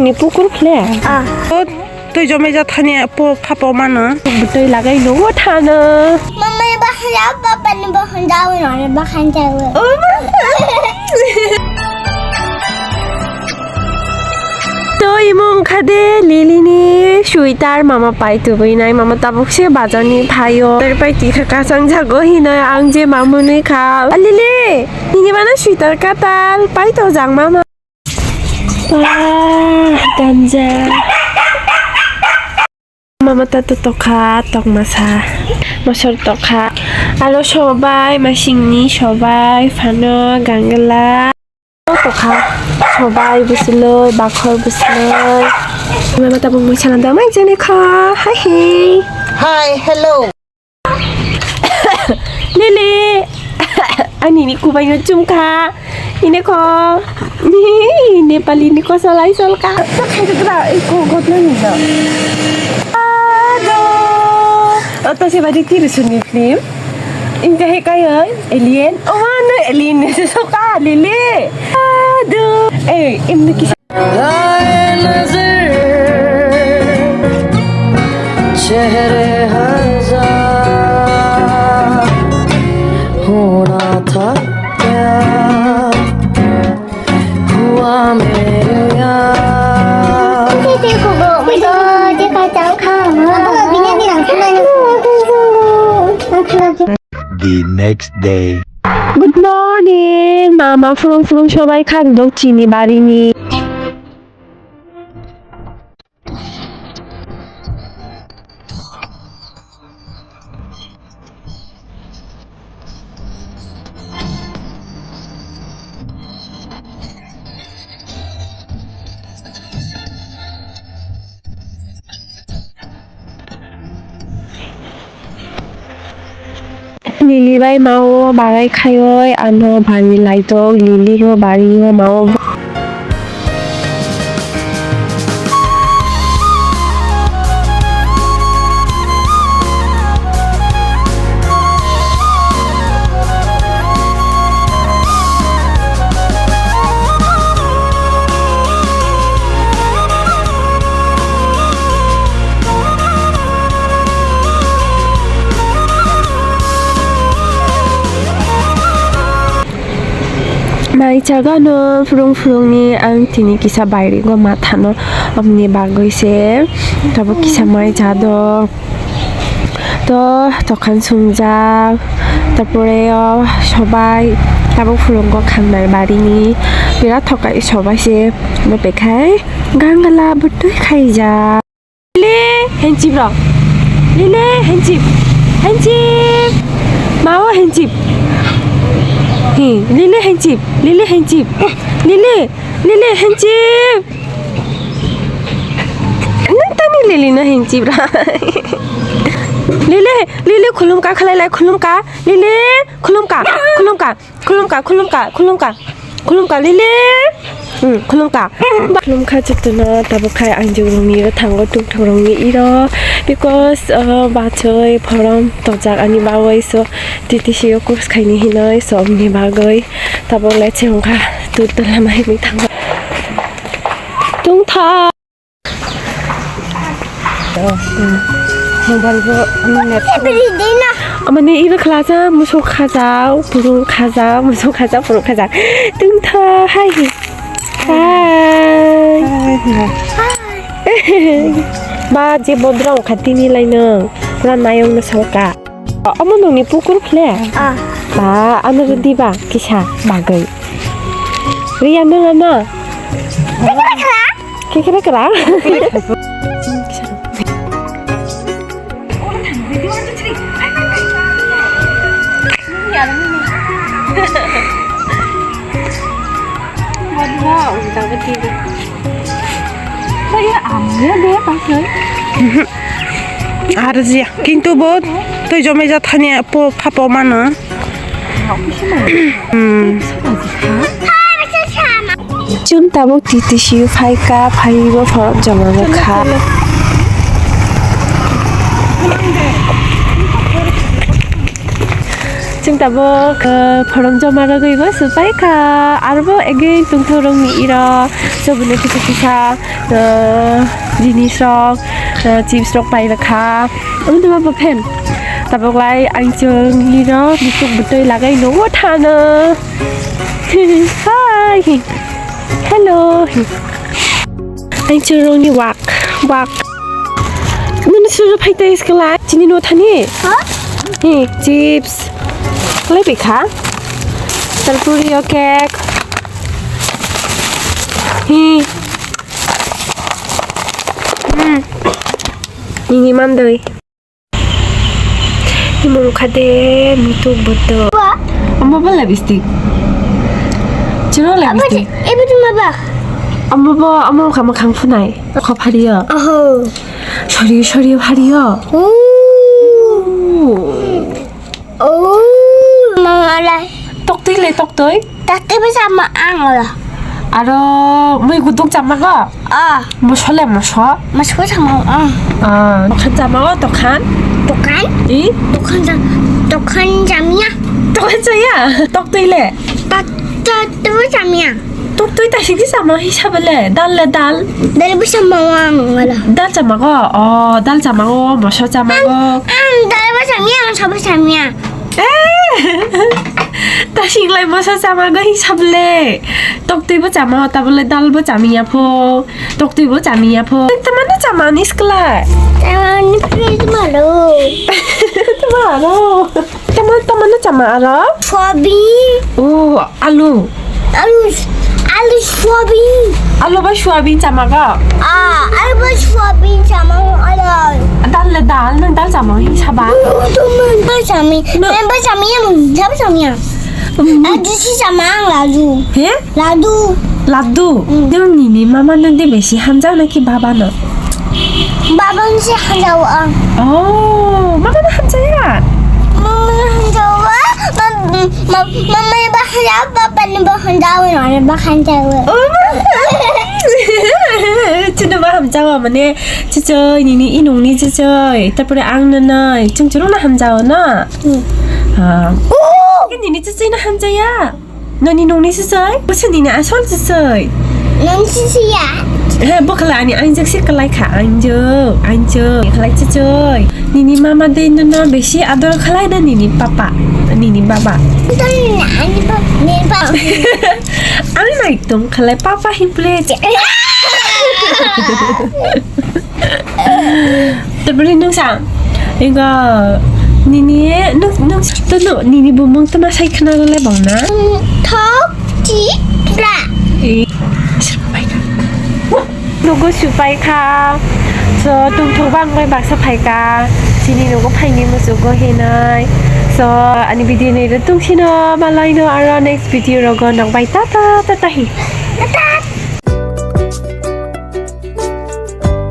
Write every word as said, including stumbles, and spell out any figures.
Pukur khle? Ah. Twi jomai ja thani po phapo mano. Bwtwi lagai nungo thano. Mama ni bahan ja, papa ni bahan ja, wi nani bahan ja wi. To imung khade Lily ni sweater mama pai tubui nai, mama tabuk se bazar ni phaio. Pai tikha kasang jago hinoi ang je mamuni kha. A Lily, nini bana sweater katal pai to jang mama. Bah, ganja. Mama tato tokha, tokmasa. Mosor tokha. Aro sobai, masingni sobai, phano, gangla. Tokha. Sobai, busiloi, bakhor, busiloi. Mama tabuk mui salam da, mai jene kha. Hai, hei. Hi, hello. Lily, ani ni kubai no chumkha. Ine ko. Nepali ni kosa lai solka. Sakha gra ko gotna ni da. Ado. Oto se badi kiri suni film. Inka he kai oi alien. Oma no alien ne se soka Lily. Ado. Eh, imni kisa. आए नजर चेहरे हजार, होना था क्या हुआ मेरे यार। The next day. Good morning, mama phulung phulung sobai khak dok chini barini. Lily bai mao barai khaioi ano bari laitok Lily o bari o mao. Mai chagano phulung phulungni ang tini kisa bairigo mathano, omni bagwi se tabuk kisa mai chado. To tokhan sungjak, tarpore o sobai tabuk phulungo khangnai barini birat thokai sobai se no pekhai gangala bwtwi khaijak. Lily, henchip rok. Lily, henchip. Henchip. Mao henchip. Hi, Lily henchip. Lily henchip. Lily, Lily henchip. Nang tani Lily no henchip ra. Lily, Lily khulum ka khalai lai khulum ka. Lily khulum ka. Khulum ka. Khulumka, khulumka, khulumka. Khulumka, Lily. Hmm, khulumka. Khulumkha chwtwno tabuk khai ang jwk rokni iro thango tungthok rokni iro. Because, uh, bachoi phorom tojak ani bagwi so T T C o course khaini hinoi so omni bagwi tabuk le chengkha tu tula mai ni thango. Tungthok. Mobile bo net. Amani ibe khlaja, musuk khaja, purung khaja, musuk khaja, purung khaja. Tungtha, hai. Hai. Ba, je bodrong khatini laino. Pura nayong na salka. Omo nongni pukur khle? Ah. Ba, ano rw diba kisa bagwi. Riya nang ano? Kekra kra? Kekra kra? Ar jia, kintu bo twi jomai ja thani po phapo mano. Hmm. Chwng tabuk T T C o phaikha, phaiwi bo phorok joma wngkha. Chwng Abo, eh, phorong joma rwgwi bo swpai kha. Arbo again tungthok rokni iro chobwino kisa kisa, eh, jinis rok, eh, chips rok pai rwkha. Omo tongma bo phan. Tabuk lai ang chwng iro muchuk bwtwi lagai nungo thano. Hi. Hello. Hi. Ang chwng rokni wak, wak. Nini suru phai tai skala. Chini no thani? Ha? Hi, chips. Kalai bai kha. Tarpuri o cake. Hi. Hmm. Nini mandoi. Imung kha de mutuk boto. Wa. Amo ba lipstick. Chiro lipstick. Ibu tu ma ba? Amo ba, amo kha makhang phunai. Kho phariyo. Oho. Sorry, sorry, phariyo. Ooh. Ooh, mama lai. Toktwi le toktwi. Toktwi bo sama ang oro. Aro mui guduk sama go? Ah. Moso le moso? Moso sama ang. Ah, tokhan sama go tokhan? Tokhan? I? Tokhan jam-, tokhan jamya. Tokhan saya? Toktwi le? Tok-, tok-, tokhan jamya. Toktwi ta sigi sama hisab le, dal le dal. Dal bo sama ang oro. Dal sama go? Oh, dal sama go, moso sama go. Ang dal bo samya, ang sabo samya. Eh! Ta singlai moso chama go hisab le. Toktwi bo chama, tabole dal bo chamiya pho. Toktwi bo chamiya pho. Tamano chama ni skla. Tamani fridge malo. Tamaro. Tama, tamano chama aro? Soybean. Oh, alu. Alu, alu soybean. Alu bai soybean chama go? Ah, alu bai soybean chama go alo. Dal le dal, nang dal chama hi saba? Dal chami. No. Nang dal chami ya, mung sab chami ya. Hmm. Ah, disi chama ang ladu. He? Ladu. Ladu. Hmm. Nang nini mama nang de besi hamjao na ki baba no? Baba nang si hamjao ang. Oh, mama na hamjaya? Mama na hamjao. Mam-, mam-, mama ni bahaya, papa ni bahaya, wala ni bahaya. Oh, ma. Chino ba hamjawa mane, chichoi, nini inung ni chichoi. Tapore ang na nai, chung churung na hamjawa na. Hmm. Ah. Oh! Nini chichoi na hamjaya. Nini nung ni chichoi? Bwsa nini asol chichoi. Nung chichoi ya. Eh, bokhala ani anjak si kalai kha, anjak, anjak. Kalai chichoi. Nini mama de nono besi ador khalai na nini papa, nini baba? Ani papa, nini papa. Ang nai tong khalai papa himple. Tabri nung sa. Ega nini nung, nung, tunu nini bumung tuma sai khna le bang na. Thok chi ra. Eh. Nogo supai kha. So, tongthok bang bai baksa phai kha. Chini nogo phaini musugo hinai. So, ani video ni ro tungsino malaino aro next video rogo nokbai tata tata hi. Tata.